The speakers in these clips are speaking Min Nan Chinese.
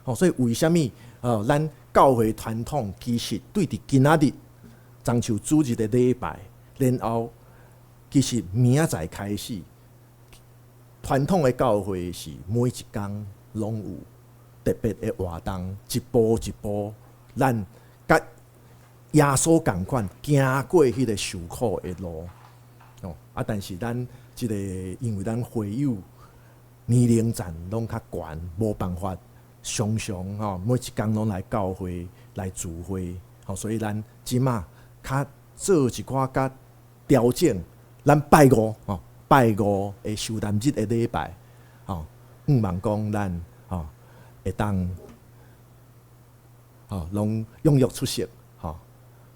吼，所以為啥物？咱教會傳統其實對佇今仔日，親像主日的禮拜，然後其實明仔載開始，傳統的教會是每一工攏有特別的活動，一步一步，咱佮耶穌仝款行過彼个受苦的路。哦，啊，但是咱這个因為咱會友年齡層攏較懸，無辦法常常吼每一工攏來教會來聚會，吼，所以咱這馬較做一寡較調整，咱拜五吼，拜五的受難日的禮拜，吼，向望講咱吼會當吼攏踴躍出席，吼，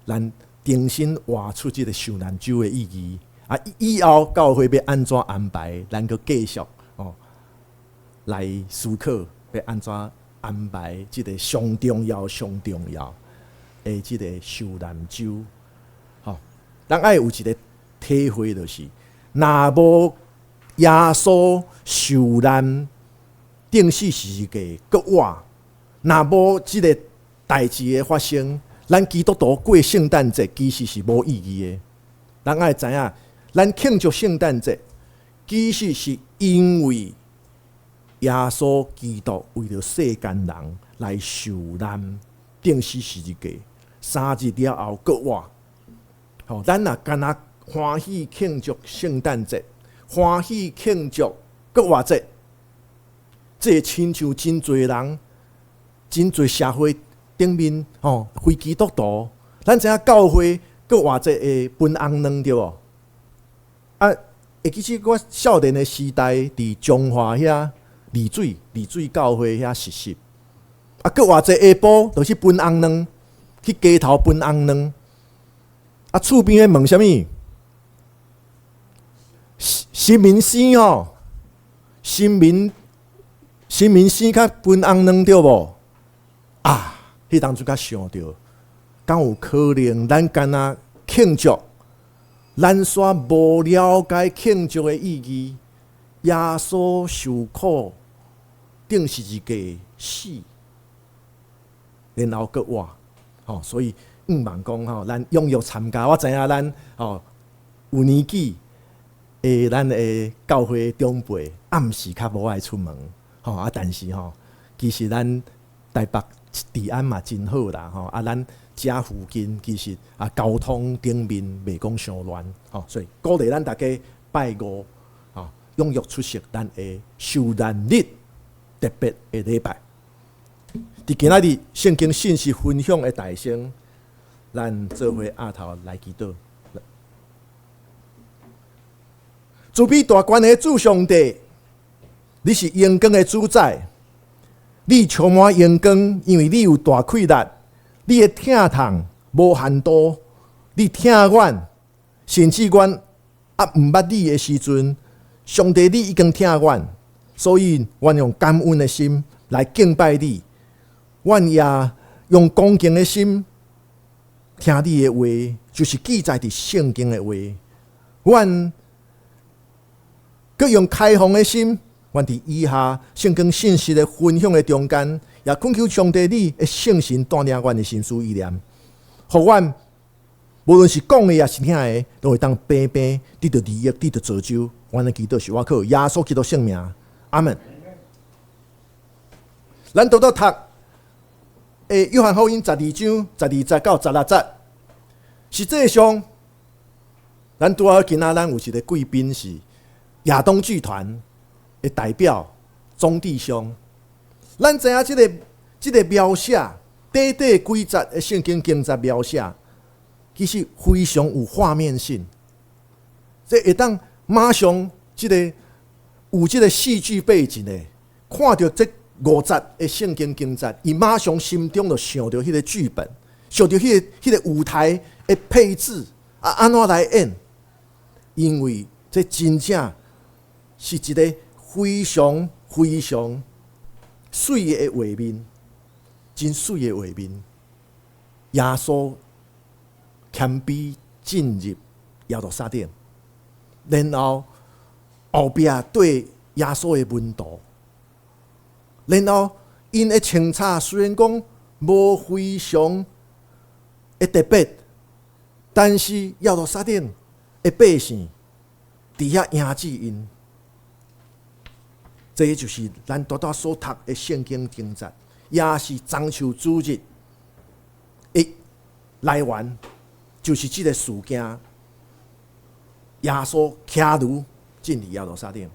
咱重新活出這个受難週的意義。啊，以後教會欲按怎安排，咱閣繼續吼來思考，欲按怎安排這个上重要、上重要的這个受難週。吼，咱愛有一个體會，就是若無耶穌受難、釘死十字架、閣活，若無這个代誌的發生，咱基督徒過聖誕節其實是無意義的。咱愛知影，咱慶祝聖誕節，其實是因為耶穌基督為著世間人來受難、釘死十字架，3日了後閣活。吼，咱若干焦歡喜慶祝聖誕節，歡喜慶祝復活節，這會親像真濟人、真濟社會頂面吼，非基督徒，咱知影教會復活節會分紅卵對無？啊，會記得我少年的時代，佇彰化遐麗水麗水教會遐實習。啊，復活節下晡就去分紅卵，去街頭分紅卵。啊，厝邊咧問啥物？新民生吼，新民新民生較分紅卵對無？啊，彼當陣才想著，敢有可能咱干焦慶祝？咱煞無了解慶祝的意義，耶穌受苦、釘十字架死，然後閣活，吼，所以向望講吼，咱踴躍參加。我知影咱吼有年紀的咱的教會長輩暗時較無愛出門，吼啊，但是吼，其實咱台北治安嘛真好啦，吼啊，咱遮附近其實啊交通頂面袂講傷亂，吼，所以鼓勵咱大家拜五吼踴躍出席咱的受難日特別的禮拜。佇今仔日聖經信息分享的大先，咱做伙徛頭來祈禱。慈悲大權的主上帝，你是榮光的主宰，你充滿榮光，因為你有大氣力。你的疼痛無限度，你疼阮，甚至阮猶毋捌你的時陣，上帝你已經疼阮，所以阮用感恩的心來敬拜你，阮也用恭敬的心聽你的話，就是記載佇聖經的話。阮閣用開放的心，阮佇以下聖經信息的分享的中間，也懇求上帝你的聖神帶領阮的心思意念，予阮無論是講的抑是聽的，都會當平平得著利益，得著造就。阮的祈禱是倚靠耶穌基督聖名，阿門。咱拄拄讀的約翰福音12章12節到16節，實際上，咱拄好今仔咱有一個貴賓是亞東劇團的代表鍾弟兄。咱知影這個描寫，短短幾節的聖經經節描寫，其實非常有畫面性，這會當馬上這个有這个戲劇背景的，看著這五節的聖經經節，伊馬上心中就想著彼个劇本，想著彼個舞台的配置啊，按怎來演？因為這真正是一个非常非常媠的畫面，真媠的畫面。耶穌謙卑進入耶路撒冷，然後後壁綴耶穌的門徒，然後 𪜶的穿插雖然講無非常的特別，但是耶路撒冷的百姓佇遐迎接𪜶，這就是咱拄拄所讀的聖經經節，也是棕樹主日的來源，就是這个事件。耶穌騎驢進入耶路撒冷，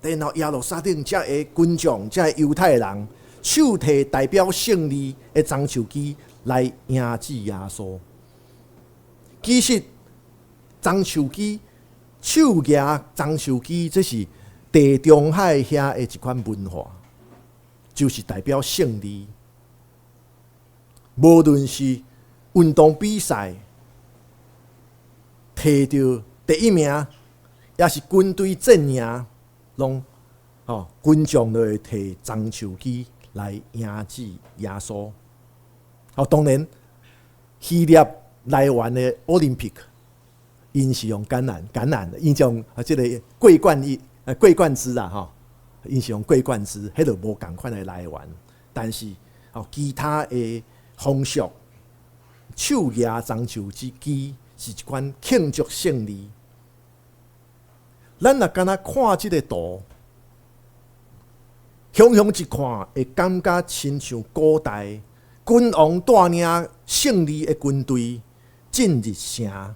然後耶路撒冷遮的群眾，遮的猶太人，手提代表勝利的棕樹枝來迎接耶穌。其實，棕樹枝手舉棕樹枝，這是地中海遐的一款文化，就是代表勝利。無論是運動比賽，提著第一名，抑是軍隊戰贏，攏吼群眾都會提棕樹枝來迎接耶穌。哦，當然，希臘來源的奧林匹克，𪜶是用橄欖，橄欖，𪜶用啊這个桂冠一桂冠枝啊吼，𪜶是用桂冠枝，彼就無仝款的來源。但是哦，其他的風俗，手舉棕樹之枝是一款慶祝勝利。咱若敢若看這个圖，雄雄一看，會感覺親像古代君王帶領勝利的軍隊進入城，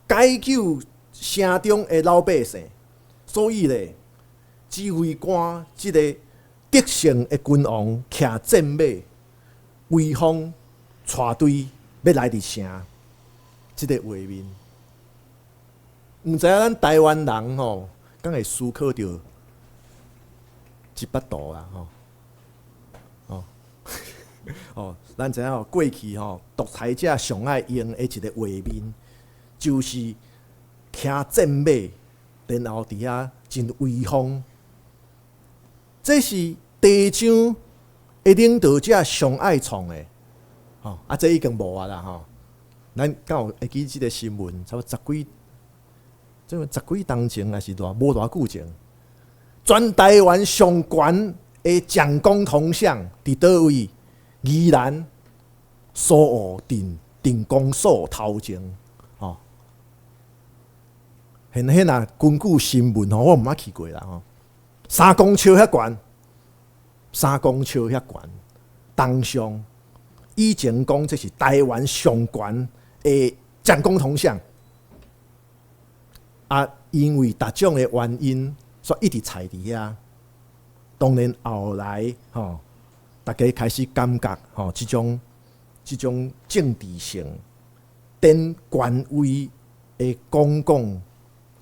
解救城中的老百姓。所以咧，指揮官這个得勝的君王騎戰馬，威風帶隊欲來入城，這个畫面。毋知影咱台灣人吼，敢會思考著這幅圖啦吼？哦，哦，咱知影吼，過去吼，獨裁者上愛用的一个畫面，就是騎戰馬，然後佇遐真威風。這是地上的領導者上愛創的，吼啊！這已經無啊啦吼。咱敢有會記這个新聞？差不多十幾，這個十幾冬前，抑是偌無偌久前，全台灣上懸的蔣公銅像佇佗位？宜蘭蘇澳鎮鎮公所頭前，吼。現現若根據新聞吼，我毋捌去過啦吼。3公尺遐懸，三公尺遐懸，銅像以前講這是台灣上懸的蔣公銅像，啊，因為各種的原因，所以一直踩佇遐。當然後來吼，大家開始感覺吼，這種政治性、等權威的公共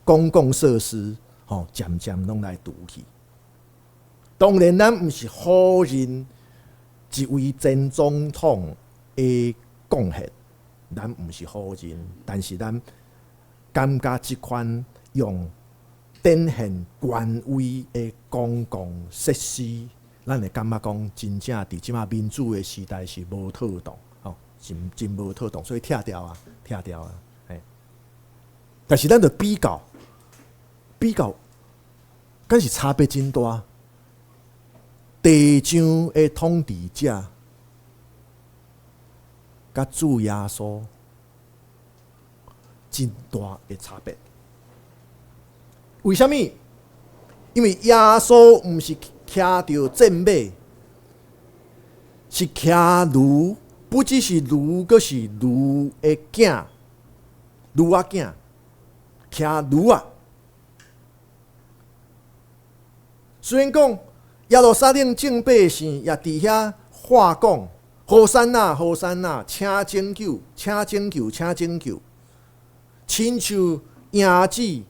設施，吼，漸漸攏來除去。當然，咱毋是否認一位前總統的貢獻，咱毋是否認，但是咱感覺這款用展現權威的公共設施，咱會感覺講真正佇這馬民主的時代是無妥當，吼，真真無妥當，所以拆掉啊，拆掉啊，嘿。但是咱著比較，比較，敢是差別真大。地上的統治者，佮主耶穌真大的差別。為啥物？因為耶穌毋是騎著戰馬，是騎驢，不只是驢，閣是驢的囝，驢仔囝，騎驢仔。雖然講耶路撒冷眾百姓也佇遐喊講：和散那，和散那，請拯救，請拯救，請拯救！親像迎接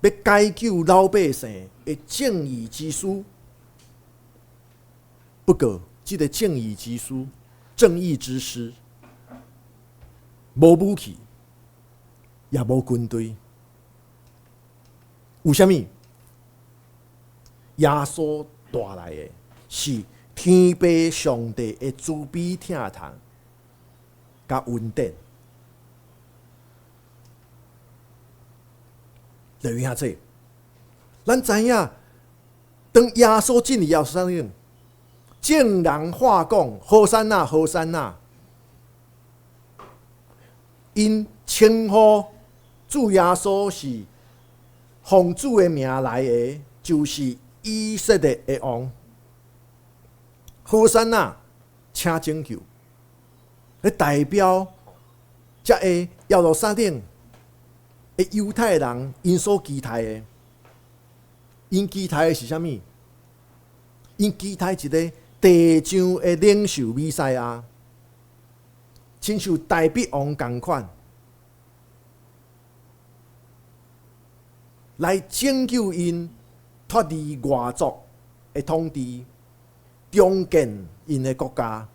欲解救老百姓的正義之師。不過，這个正義之師、正義之師，無武器，也無軍隊，有啥物？耶穌帶來的是天父上帝的慈悲疼痛佮恩典。就有影這，咱知影，當耶穌進入耶路撒冷，眾人喊講：和散那，和散那！𪜶稱呼主耶穌是奉主的名來的，就是以色列的王。和散那，請拯救，咧代表這个耶路撒冷的猶太人，𪜶所期待的，𪜶期待的是啥物？𪜶期待一个地上的領袖彌賽亞，親像大衛王仝款，來拯救𪜶脫離外族的統治，重建𪜶的國家。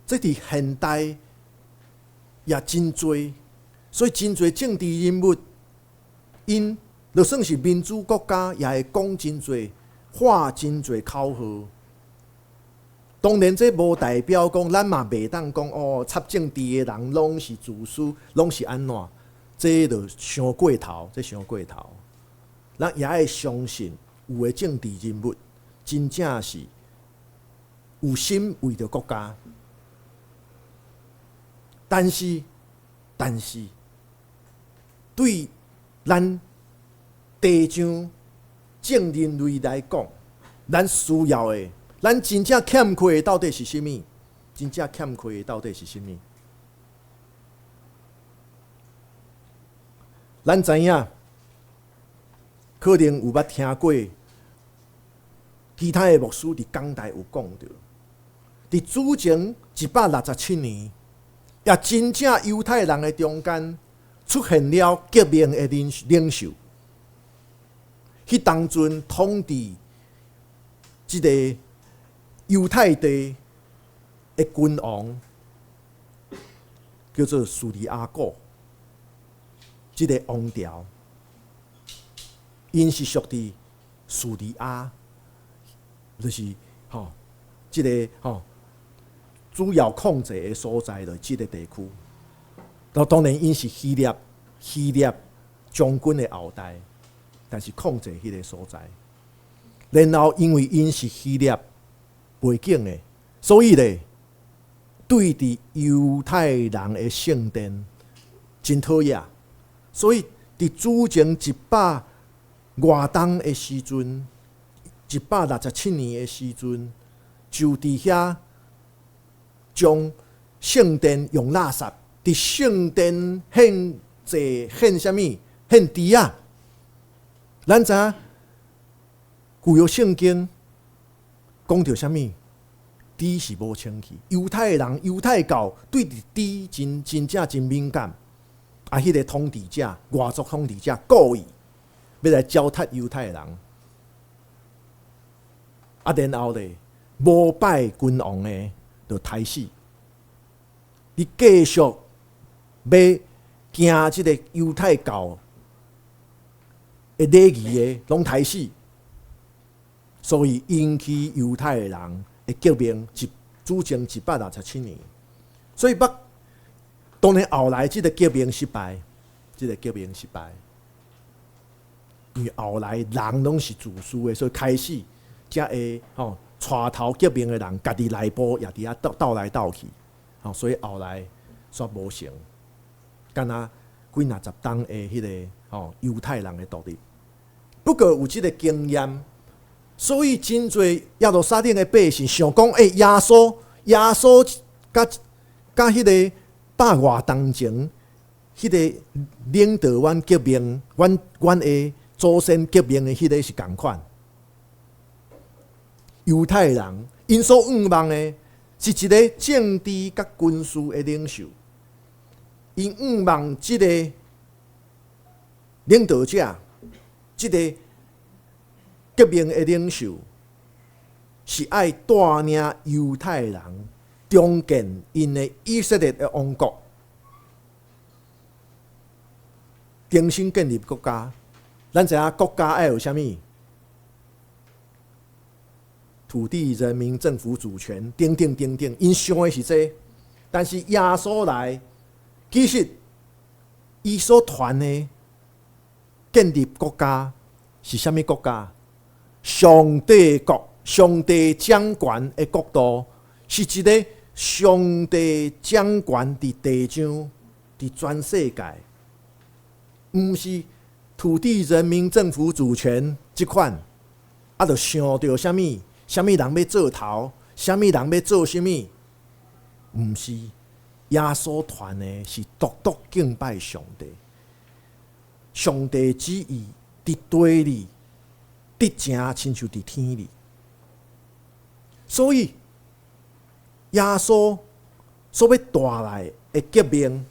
這佇現代也真濟，所以真濟政治人物，𪜶就算是民主國家，也會講真濟，喊真濟口號。當然，這無代表講咱嘛袂當講哦，插政治的人攏是自私，攏是按怎？這就傷過頭，這傷過頭。咱也愛相信，有的政治人物真正是有心為著國家，但是，但是對咱地上正人類來講，咱需要的，咱真正欠缺的到底是啥物？真正欠缺的到底是啥物？咱知影，可能有捌聽過其他的牧師佇講台有講著，佇主前167年，也真正猶太人的中間出現了革命的領領袖。彼當陣統治這个猶太地的君王叫做敘利亞古，這个王朝，𪜶是屬佇敘利亞，就是吼，這个吼主要控制的所在，就是這个地區。當然，𪜶是希臘將軍的後代，但是控制彼个所在。然後，因為𪜶是希臘背景的，所以咧，對佇猶太人的聖殿真討厭。所以，佇主前一百外冬的時陣，167年的時陣，就佇遐將聖殿用垃圾，佇聖殿獻祭獻啥物？獻豬仔。咱知影舊約聖經講著啥物？豬是無清氣。猶太人、猶太教對佇豬真真正真敏感。啊，彼个統治者、外族統治者故意欲來糟蹋猶太人。啊，然後咧，無拜君王的就刣死。你繼續欲行這个猶太教的禮儀的，攏刣死。所以引起猶太人的革命，一主前167年。所以捌當然後來這个革命失敗，這个革命失敗，因為後來人攏是自私的，所以開始才會吼帶頭革命的人，家己內部也佇遐鬥鬥來鬥去，吼，所以後來煞無成，敢若幾若十冬的彼个吼猶太人的獨立。不過有這个經驗，所以真濟耶路撒冷的百姓想講：欸，耶穌，耶穌佮佮彼个百外冬前，彼个領導阮革命，阮阮的祖先革命的彼个是仝款。猶太人𪜶所向望的是一个政治佮軍事的領袖，𪜶向望這个領導者，這个革命的領袖是愛帶領猶太人重建𪜶的以色列的王國，重新建立國家。咱知影國家愛有啥物？土地、人民、政府主權等等等等，𪜶想的是這個。但是耶穌來，其實伊所傳的建立國家是啥物國家？上帝國、上帝掌權的國度，是一个上帝掌權佇地上、佇全世界，毋是土地人民政府主權這款，啊，就想著啥物，啥物人欲做頭，啥物人欲做啥物，毋是。耶穌傳的是獨獨敬拜上帝，上帝旨意佇地裡，佇正親像佇天裡。所以耶穌所欲帶來的革命，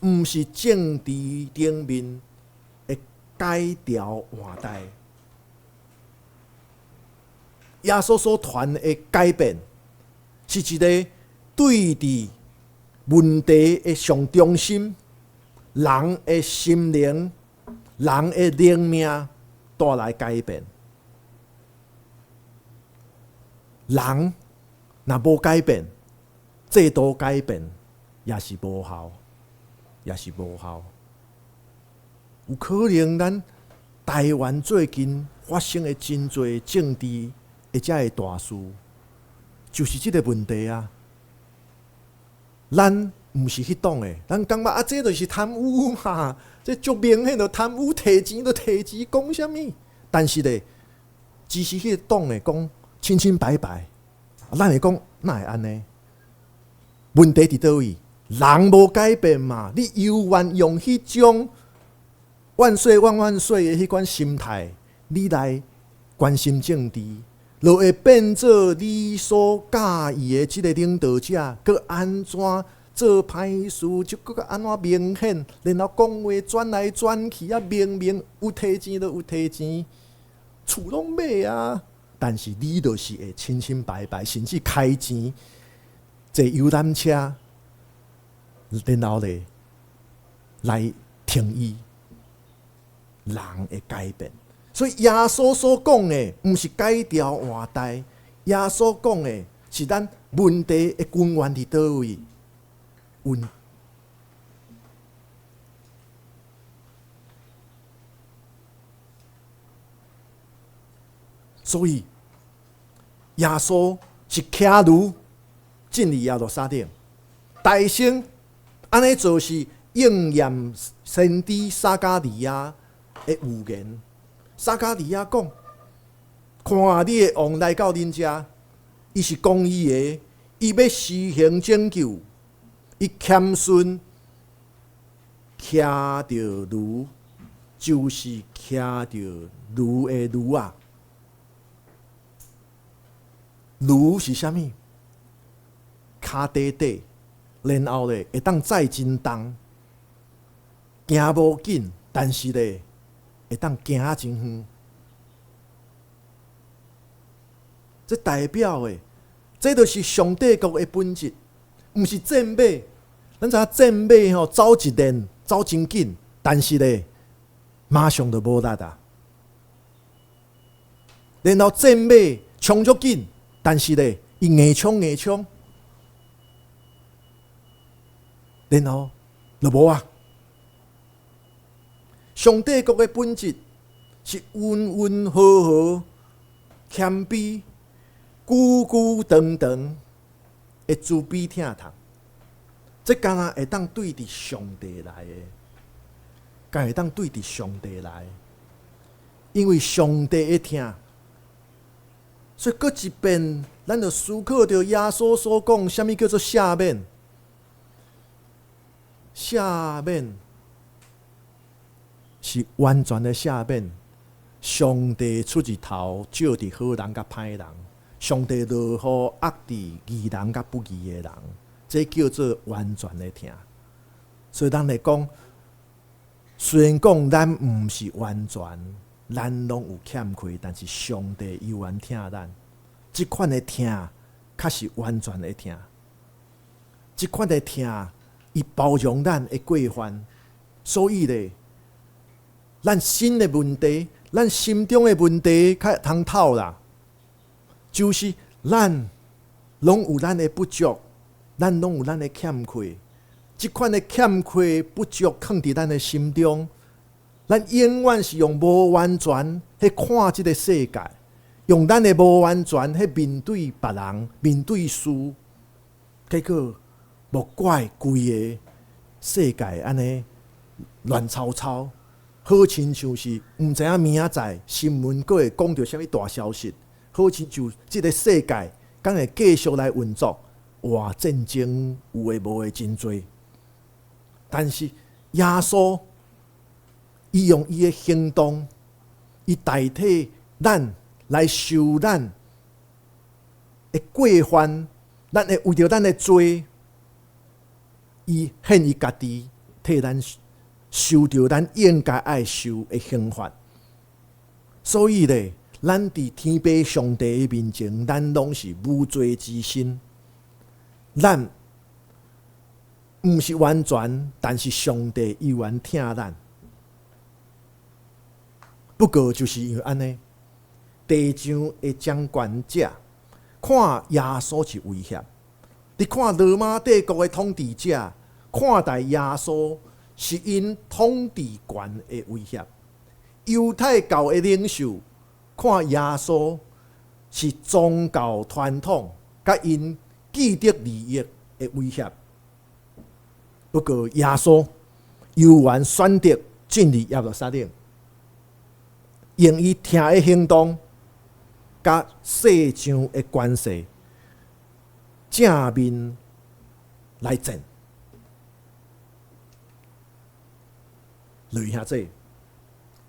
毋是政治頂面的改朝換代。耶穌所傳的改變，是一个對佇問題的上中心，人的心靈、人的靈命帶來改變。人若無改變，制度改變也是無效，也是無效。有可能咱台灣最近發生的真濟政治的遮个大事，就是這个問題啊。咱毋是彼黨的，咱感覺啊，這就是貪污嘛，這足明顯就貪污，提錢就提錢，講啥物？但是咧，支持彼个黨的講清清白白，咱會講哪會按呢？問題佇佗位？人無改變嘛？你猶原用彼種萬歲萬萬歲的彼款心態，你來關心政治，就會變做你所佮意的這个領導者，閣按怎做歹事，就閣按怎明顯，然後講話轉來轉去啊，明明有提錢就有提錢，厝攏買啊，但是你就是會清清白白，甚至開錢坐遊覽車，然後咧來聽伊，人會改變。所以耶穌所講的，毋是改朝換代，耶穌講的是咱問題的根源佇佗位？問。所以耶穌是騎驢進入耶路撒冷，大聲按呢做是應驗先知撒迦利亞的預言。撒迦利亞講：看你的王來到恁遮，伊是公義的，伊欲施行拯救，伊謙遜騎著驢，就是騎著驢的驢仔。驢是啥物？跤短短，然後咧會當載真重，行無緊，但是咧會當行啊真遠。這代表的，這就是上帝國的本質，毋是戰馬。咱知影戰馬吼走一練走真緊，但是咧馬上就無力啊。然後戰馬衝足緊，但是咧伊硬衝硬衝，然後就無啊。上帝國的本質是溫溫和和、謙卑、久久長長的慈悲疼痛。這敢若會當對佇上帝來的，敢會當對佇上帝來，因為上帝的疼。所以，閣一遍，咱就思考著耶穌所講，啥物叫做赦免？赦免是完全的赦免。上帝出日頭，照佇好人佮歹人；上帝落雨，壓佇義人佮不義的人。這叫做完全的疼。所以，咱來講，雖然講咱毋是完全，咱攏有欠缺，但是上帝猶原疼咱。這款的疼，較是完全的疼。這款的疼，伊包容咱的過犯，所以咧，咱心的問題，咱心中的問題較通透啦。就是咱攏有咱的不足，咱攏有咱的欠缺。這款的欠缺不足，囥佇咱的心中，咱永遠是用無完全彼去看這个世界，用咱的無完全去面對別人、面對事，結果莫怪規個世界按呢亂糟糟，好親像是毋知影明仔載新聞閣會講著啥物大消息，好親像這个世界敢會繼續來運作，哇！戰爭有的無的真濟，但是耶穌伊用伊的行動，伊代替咱來受咱的過犯，咱會為著咱的罪，伊獻伊家己替咱受著咱應該愛受的刑罰。所以咧，咱佇天父上帝的面前，咱攏是無罪之身。咱毋是完全，但是上帝依然疼咱。不過就是因為按呢，地上的掌權者看耶穌是威脅，佇看羅馬帝國的統治者看待耶穌是𪜶統治權的威脅，猶太教的領袖看耶穌是宗教傳統佮𪜶既得利益的威脅。不過耶穌猶原選擇進入耶路撒冷，用伊疼的行動，佮世上的權勢正面來戰。雷兄弟，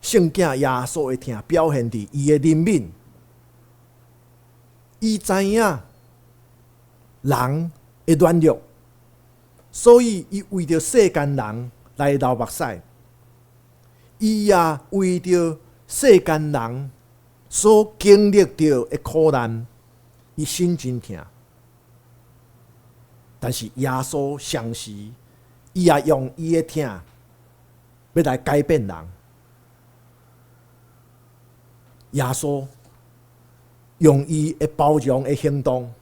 聖囝耶穌的疼表現佇伊的憐憫，伊知影人的軟弱，所以伊為著世間人來流目屎，伊也為著世間人所經歷著的苦難，伊心真疼。但是耶穌同時，伊也用伊的疼欲來改變人。耶穌用伊的包容的行動，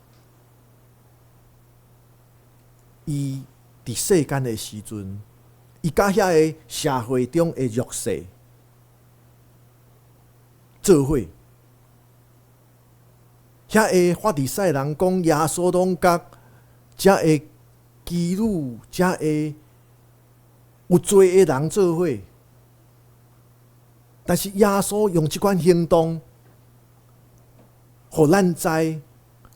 伊佇世間的時陣，伊佮遐个社會中的弱勢做伙，遐个法利賽人講耶穌攏佮遮个妓女、遮个有罪的人做伙，但是耶穌用這款行動，予咱知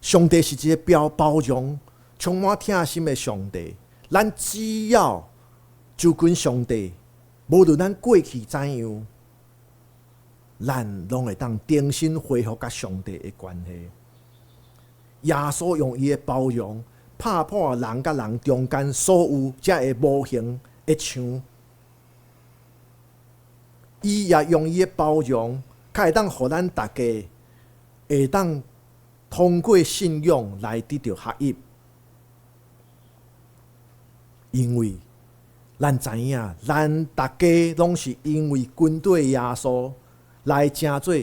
上帝是一个標包容、充滿疼心的上帝。咱只要就近上帝，無論咱過去怎樣，咱攏會當重新恢復佮上帝的關係。耶穌用伊的包容，拍破人佮人中間所有遮个無形的牆。伊也用伊的包容，較會當予咱大家會當通過信仰來得著合一。因為咱知影，咱大家攏是因為跟綴耶穌來成做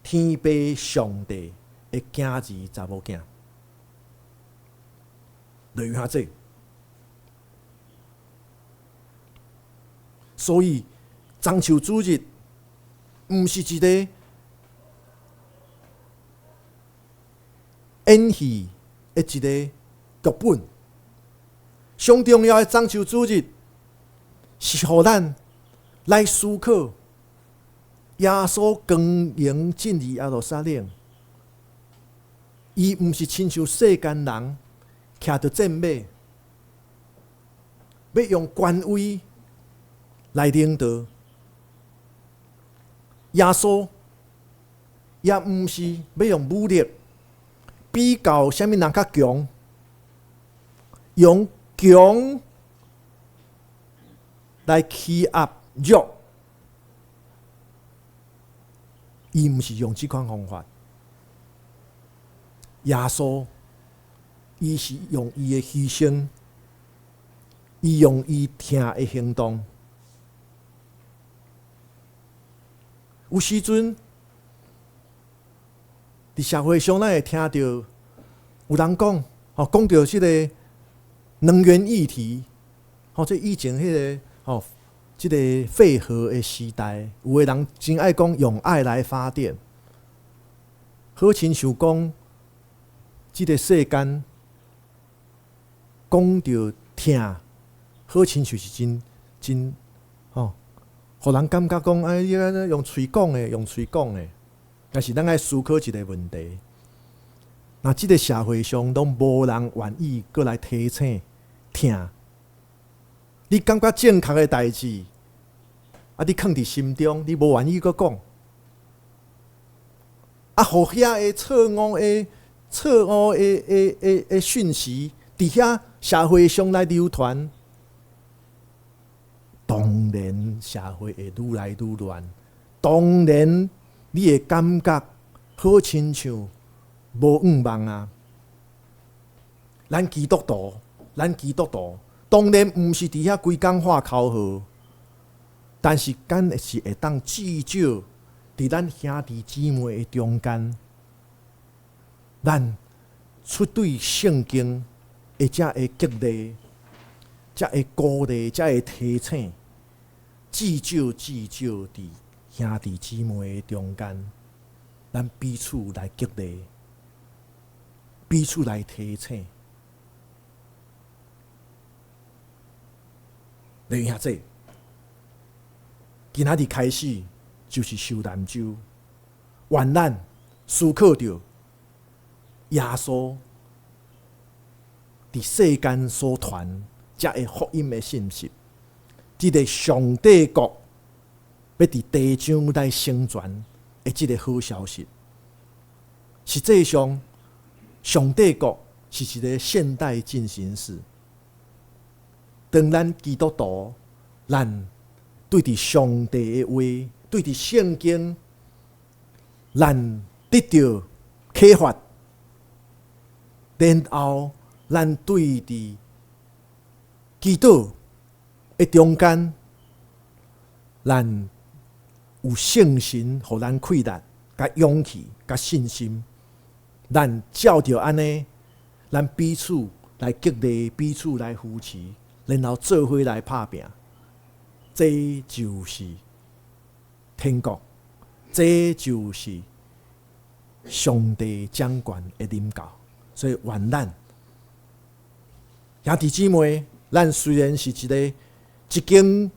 天父上帝的囝兒、查某囝。類下這，所以棕樹主日毋是一個演戲的一個劇本。上重要的棕樹主日是予咱來思考耶穌光榮進入耶路撒冷，伊毋是親像世間人騎著戰馬，欲用權威來領導。耶穌也毋是欲用武力比較啥物人較強，用強來欺壓弱，伊毋是用這款方法。耶穌，伊是用伊的犧牲，伊用伊疼的行動。有時陣，佇社會上，咱會聽著有人講，吼，講著這个能源議題，吼，這以前彼个吼，這个廢核的時代，有的人真愛講用愛來發電，好親像講這个世間講著疼，好親像是真真吼，予人感覺講哎，你按呢用喙講的，用喙講的。但是咱愛思考一个問題：若這个社會上攏無人願意閣來提醒疼，你感覺正確的代誌，啊，你囥佇心中，你無願意閣講，啊，予遐个錯誤的、錯誤的、的、的、的訊息，佇遐社會上來流傳，當然社會會愈來愈亂，當然你會感覺好親像無向望啊。咱基督徒，咱基督徒。當然毋是佇遐規工喊口號，但是敢是會當至少佇咱兄弟姊妹的中間，咱出對聖經，會才會激勵，才會鼓勵，才會提醒，至少至少佇兄弟姊妹的中間，咱彼此來激勵，彼此來提醒。弟兄姊，今仔日開始就是受難週，願咱思考著耶穌佇世間所傳這个福音的信息，這个上帝國欲佇地上來成全的這个好消息。實際上，上帝國是一个現代進行式。當咱基督徒，咱對佇上帝的話，對佇聖經，咱得著啟發，然後咱對佇祈禱的中間，咱有聖神予咱氣力、佮勇氣、佮信心，咱照著按呢，咱彼此來激勵，彼此來扶持。然後做伙來拍拚，這就是天國，這就是上帝掌權的臨到。所以，願咱兄弟姊妹，咱雖然是一個一間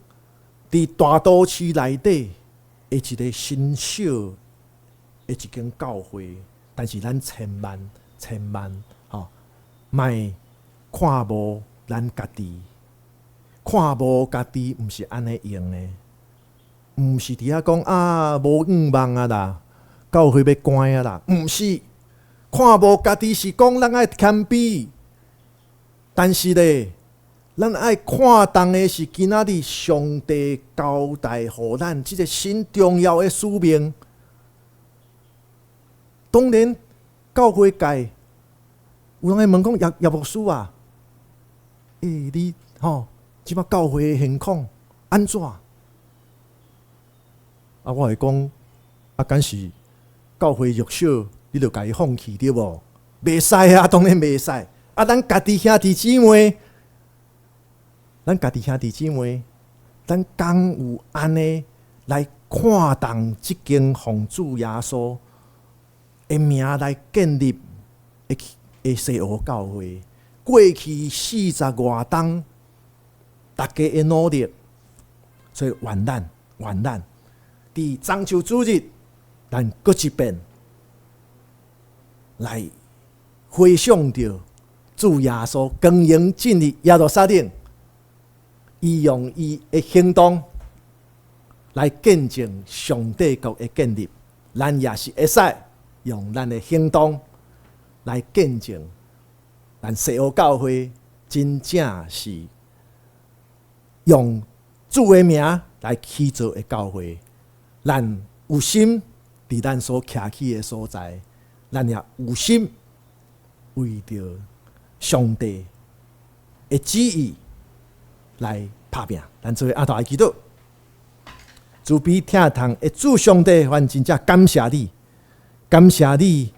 佇大都市內底的一個新小的一間教會，但是咱千萬千萬吼，莫看無咱家己。看無家己，毋是按呢用的，毋是佇遐講啊，無向望啊啦，教會欲關啊啦，毋是看無家己是講咱愛謙卑，但是咧，咱愛看重的是今仔日上帝交代予咱這个新重要的使命。當然，教會界有人會問講葉葉牧師啊，欸，你吼？這擺教會的現況按怎？啊，我會講，啊，敢是教會弱小，你就共伊放棄對無？袂使啊，當然袂使。啊，咱家己兄弟姊妹，咱家己兄弟姊妹，咱敢有按呢來看重這間奉主耶穌的名來建立的的西湖教會？過去四十外冬。大家的努力，所以願咱願咱佇中秋主日，咱閣一遍來回想著主耶穌光榮進入耶路撒冷，伊用伊的行動來見證上帝國的建立，咱也是會使用咱的行動來見證咱西湖教會真正是用主的名來起造的教會。咱有心佇咱所徛起的所在，咱也有心為著上帝的旨意來拍拚。咱做伙阿頭來祈禱，慈悲疼痛的主上帝，阮真正感謝你，感謝你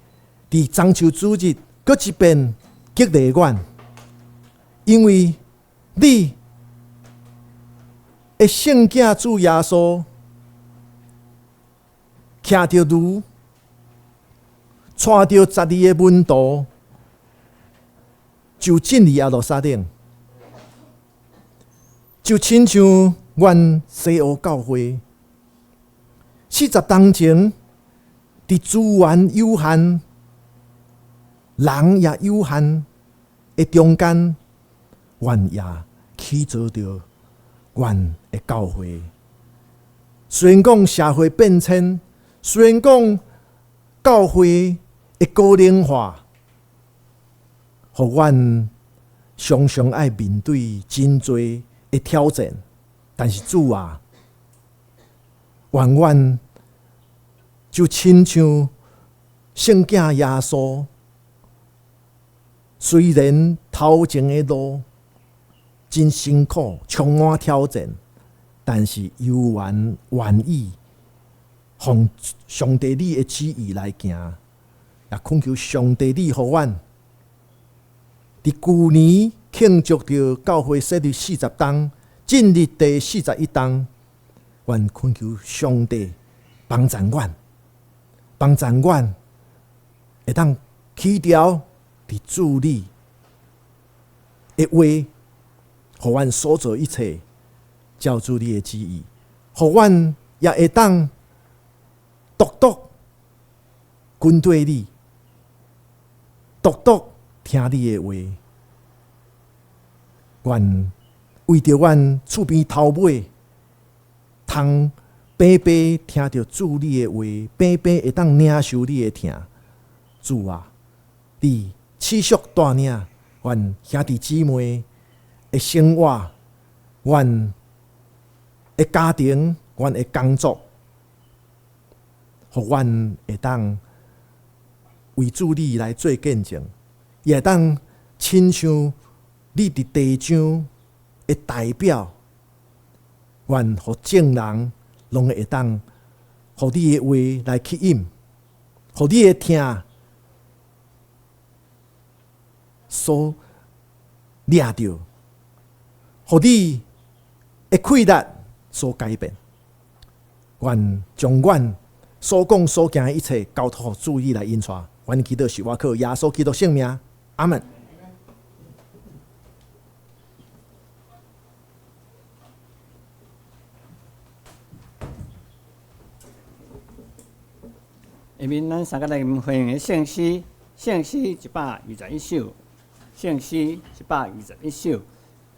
佇中秋主日閣一遍激勵阮，因為你的聖囝主耶穌，騎著驢，帶著12個門徒，就進入耶路撒冷，就親像阮西湖教會40冬前，佇資源有限、人也有限的中間，阮也起造著阮的教會。雖然講社會變遷，雖然講教會的高齡化，予阮常常愛面對真濟的挑戰，但是主啊，願阮就親像聖囝耶穌，雖然頭前的路真辛苦，充滿挑戰，但是猶原願意奉上帝你的旨意來行，也懇求上帝你予阮佇舊年慶祝著教會設立40冬，進入第41冬，願懇求上帝幫助阮，幫助阮會當起牢佇主你的話，予阮所做一切照主你的旨意，予阮也會當獨獨跟隨你，獨獨聽你的話。願為著阮厝邊頭尾，通白白聽著主你的話，白白會當領受你的疼。主啊，你持續帶領阮兄弟姊妹的生活，阮的家庭，阮的工作，予阮會當為主你來做見證，也會當親像你佇地上的代表，願予眾人攏會當予你的話來吸引，予你的疼所掠著，予你的氣力所改變。願將阮所講所行的一切交託予主你來引帶。阮祈禱是倚靠耶穌基督聖名，阿門。下面咱三個來歡迎的聖詩，聖詩121首，聖詩121首。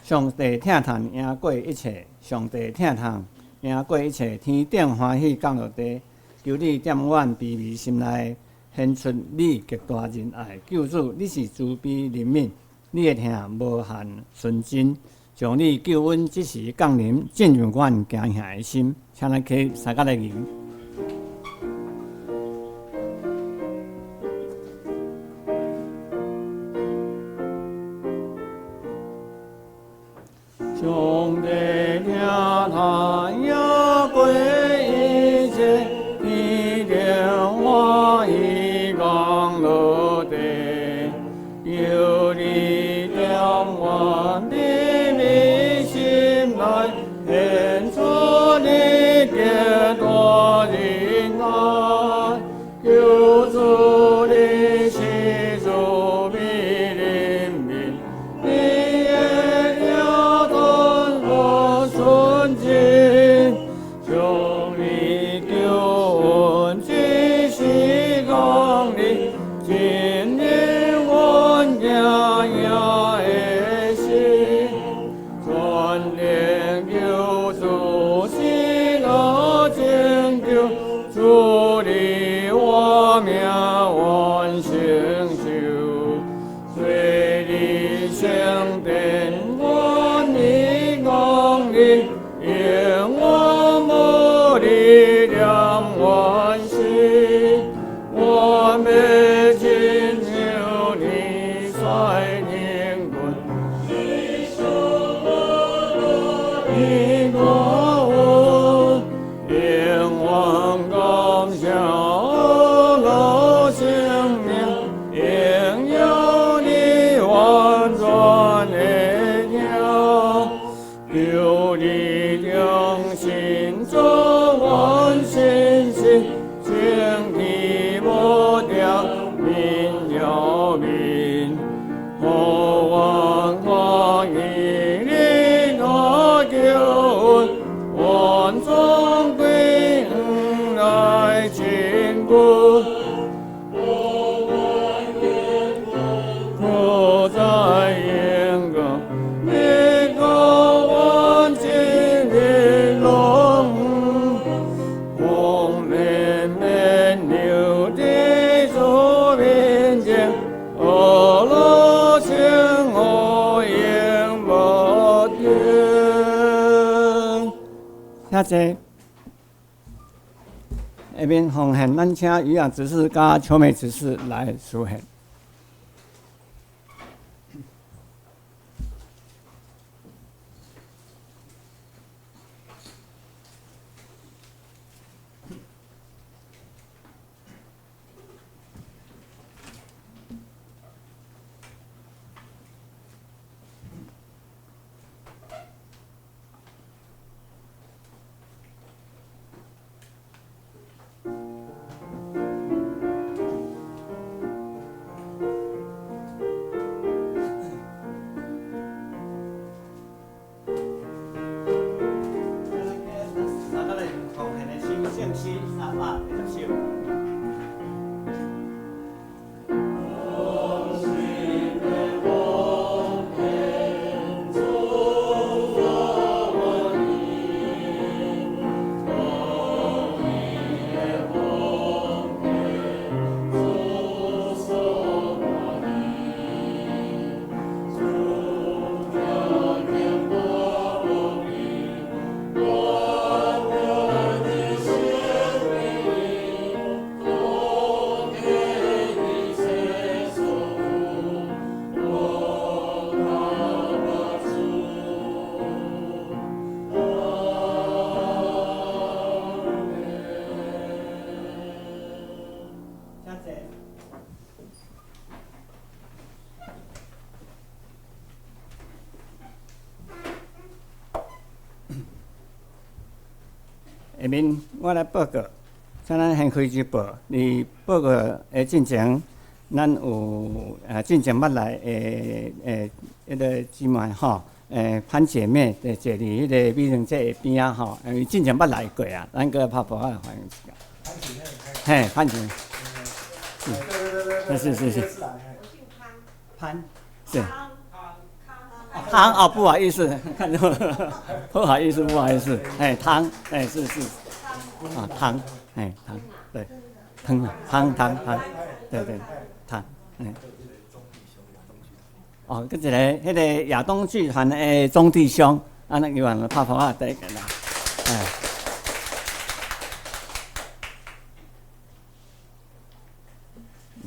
上帝疼痛贏過一切，上帝疼痛贏過一切，天頂歡喜降落地，求你踮阮卑微心內顯出你極大仁愛。救主，你是慈悲憐憫，你的疼無限純真，將你救恩這時降臨，進入阮驚嚇的心。請咱起三個來吟。上帝疼痛贏過一切，天頂歡喜降落地，求你踮阮卑微心內顯出你極大仁愛，救主你是慈悲憐憫，你的疼痛無純真，將你救恩這時降臨，進入阮驚嚇的心，全能救主喜樂拯救，主你活命願承受，做你聖殿願你降臨，永遠無力量阮心，我欲親像你率領軍，你我永遠感謝老生命，榮耀你完全的疼，求你踮予阮看見你大救恩，願眾鬼來進步。可在眼光，你可挽今日龍，風綿綿流的主面前，俄羅情我永無斷。下這下面奉獻，咱請余養執事佮秋美執事來書獻。三個人奉獻的詩，聖詩320首。請坐。下面我來報告，請咱先開始報。佇報告的進前，咱有進前捌來的彼个姊妹吼，潘姐妹坐佇彼个美玲姐的邊仔吼，因為進前捌來過啊，咱閣拍噗仔歡迎一下。嘿，潘姐妹。是是是。潘，是。湯哦，不好意思，看錯了，不好意思，不好意思，哎，湯，哎，是是，啊，湯，哎，湯，對，湯啊，湯湯湯，對對，湯，哎，哦，閣一个，彼个亞東劇團的鍾弟兄，啊，咱有人拍噗仔第一個啦，哎，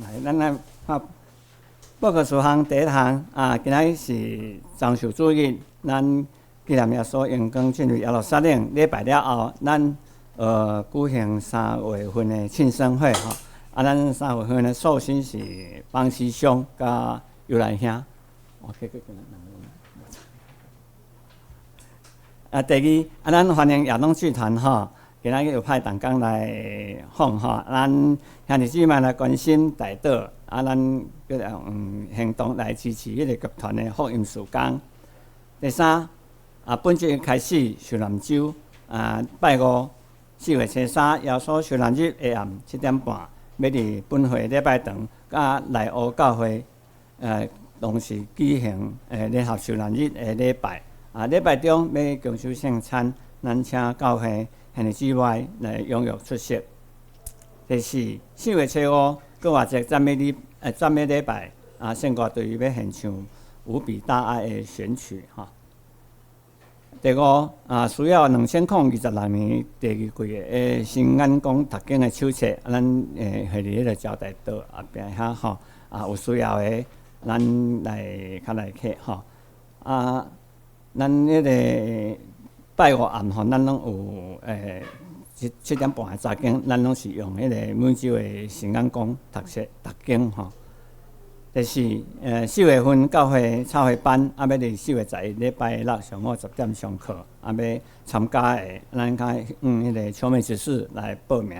來，咱來拍。報告事項第一項啊，今仔日是樟樹主日，咱紀念耶穌榮光進入耶路撒冷禮拜了後，咱舉行3月份的慶生會吼。啊，咱3月份的壽星是邦師兄佮尤蘭兄。啊，第二，啊，咱歡迎亞東劇團吼，今仔日有派同工來訪吼，咱兄弟姊妹來關心代禱，啊，咱閣用行動來支持彼個劇團的福音事工。第三，啊，本周開始受難週，啊，拜五4月初3，耶穌受難日下暗7點半，欲佇本會禮拜堂佮內湖教會，同時舉行聯合受難日的禮拜。啊，禮拜中欲共守聖餐，咱請教會兄弟姊妹來踴躍出席。第四，4月初5，閣活節讚美禮，讚美禮拜，啊，聖歌隊欲獻唱《無比大愛》的選曲吼。第五，啊，需要2026年第二季的新眼光讀經的手冊，啊，咱會佇彼个招待桌後壁遐吼，啊，有需要的，咱來較來客吼。啊，咱彼个拜五暗吼，咱攏有7點半的查經，咱攏是用彼个每周的新眼光讀冊讀經吼。第四，4月份教會插花班，啊，欲佇4月11禮拜六上午10點上課，啊，欲參加的，咱較用彼个秋美執事來報名。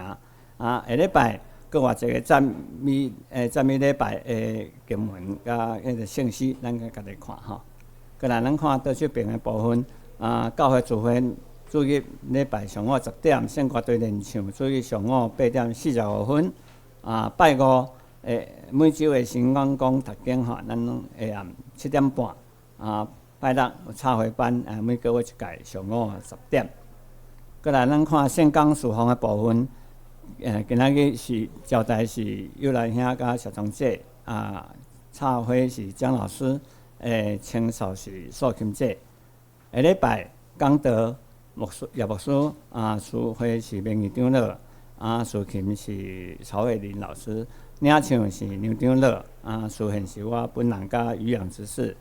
啊，下禮拜閣偌濟个讚美，讚美禮拜的經文佮彼个聖詩，咱閣家己看吼。過來咱看倒手邊的部分，啊，教會聚會主日禮拜上午10點，聖歌隊練唱；主日上午8點45分，啊，拜五每週的新講講讀經吼，咱攏下暗7點半，啊，拜六有插花班，啊，每個月一屆上午10點。過來咱看聖工事奉的部分，今仔日是招待是尤來兄佮小張姐，啊，插花是江老師，清掃是素琴姐。下禮拜講道牧師葉牧師，啊，司會是明義長老，啊，司琴是曹慧玲老師，領唱是梁長老，啊，司獻是我本人佮余養執事。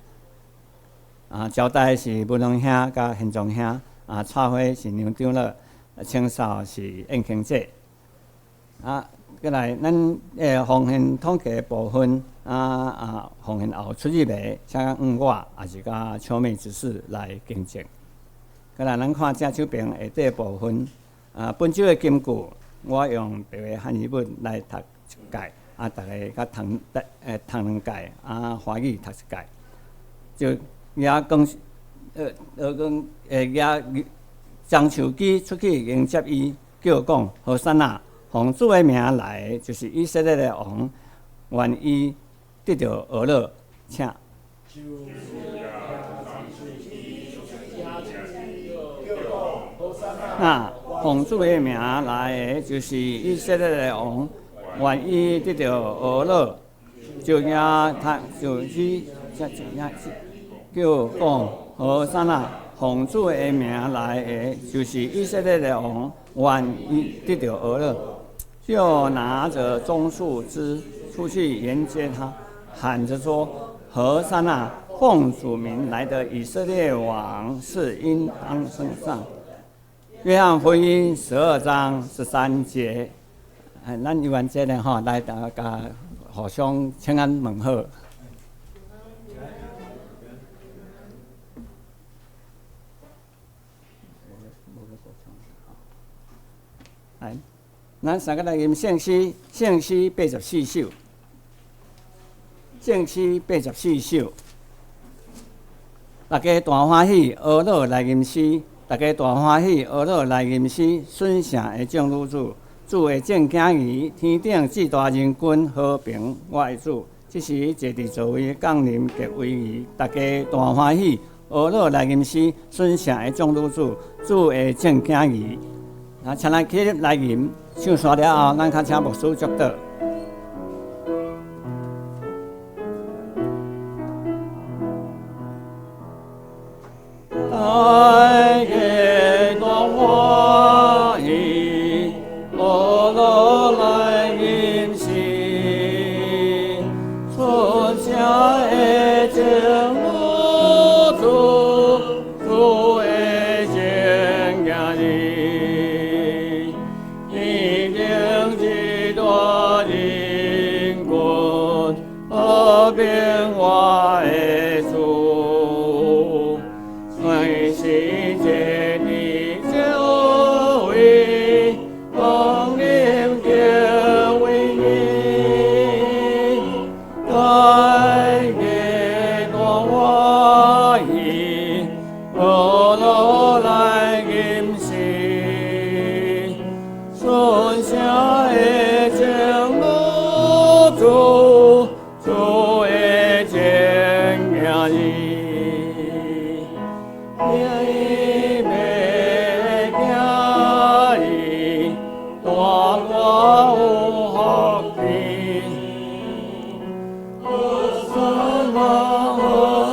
啊，招待是文龍兄佮賢忠兄，啊，插花是梁長老，清掃是燕卿姐。啊，過來咱奉獻統計的部分，奉獻後出入的，請向我，抑是佮秋妹執事來更正。過來咱看正手邊下底部分，啊，本週的金句，我用白話漢語文來讀一屆，啊，逐家閣讀讀兩屆，啊，華語讀一屆。就舉講，講，舉樟樹枝出去迎接伊，叫講和散那，奉主的名來，就是以色列的王，願伊得著呵咾，請。那奉主的名來的，就是以色列的王，願伊得著呵咾，就舉他就是叫講和散那，奉主的名來的，就是以色列的王，願伊得著呵咾，就拿著棕樹枝出去迎接他，喊著說：和散那，奉主名來的以色列王是應當稱頌。約翰福音12章13節，咱有完這個吼，來大家互相請安問好。來，咱三個來吟聖詩，聖詩84首，聖詩84首。大家大歡喜，呵咾來吟詩；大家大歡喜，呵咾來吟詩。順城的眾女子，主的眾囝兒，天頂至大仁君，和平我的主。這時坐佇座位降臨極威儀，大家大歡喜，呵咾來吟詩。順城的眾女子，主的眾囝兒。啊，請咱起來吟，唱煞了後，咱較請牧師祝禱。大家大歡喜，呵咾來吟詩，順城的眾女子，主的眾囝兒。天頂至大仁君，和平我的主，乃是坐佇座位，降臨極威儀，大家大歡喜，呵咾來吟詩。順城的眾女子，主的眾囝兒，天的囝兒，大大有福氣。和散那，和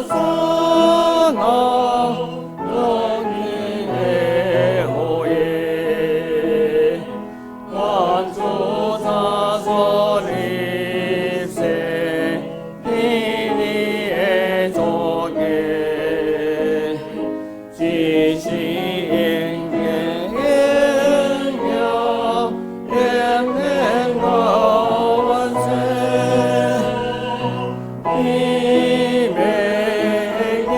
散那，榮耀的福音。願主讚頌立世，天地的作業，只是永遠永永遠到萬世。天的囝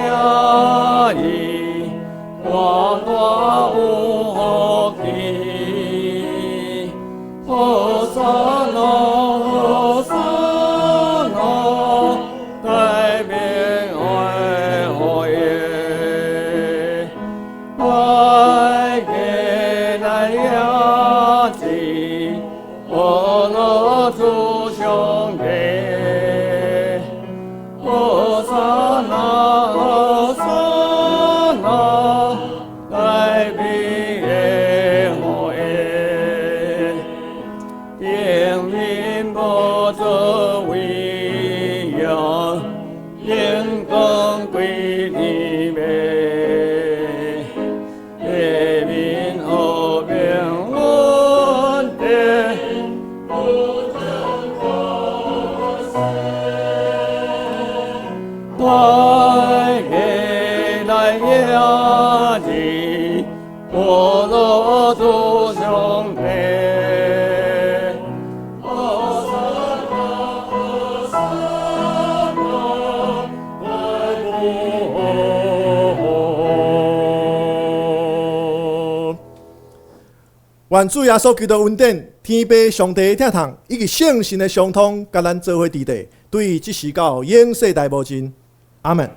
兒，大大有福氣。和散那，大家來迎接我樂主上帝。和散那，和散那，大復活。願主耶穌基督恩典、天父上帝的疼痛，以及聖神的相通，佮咱做伙佇底，對這時到永世代無盡。阿門。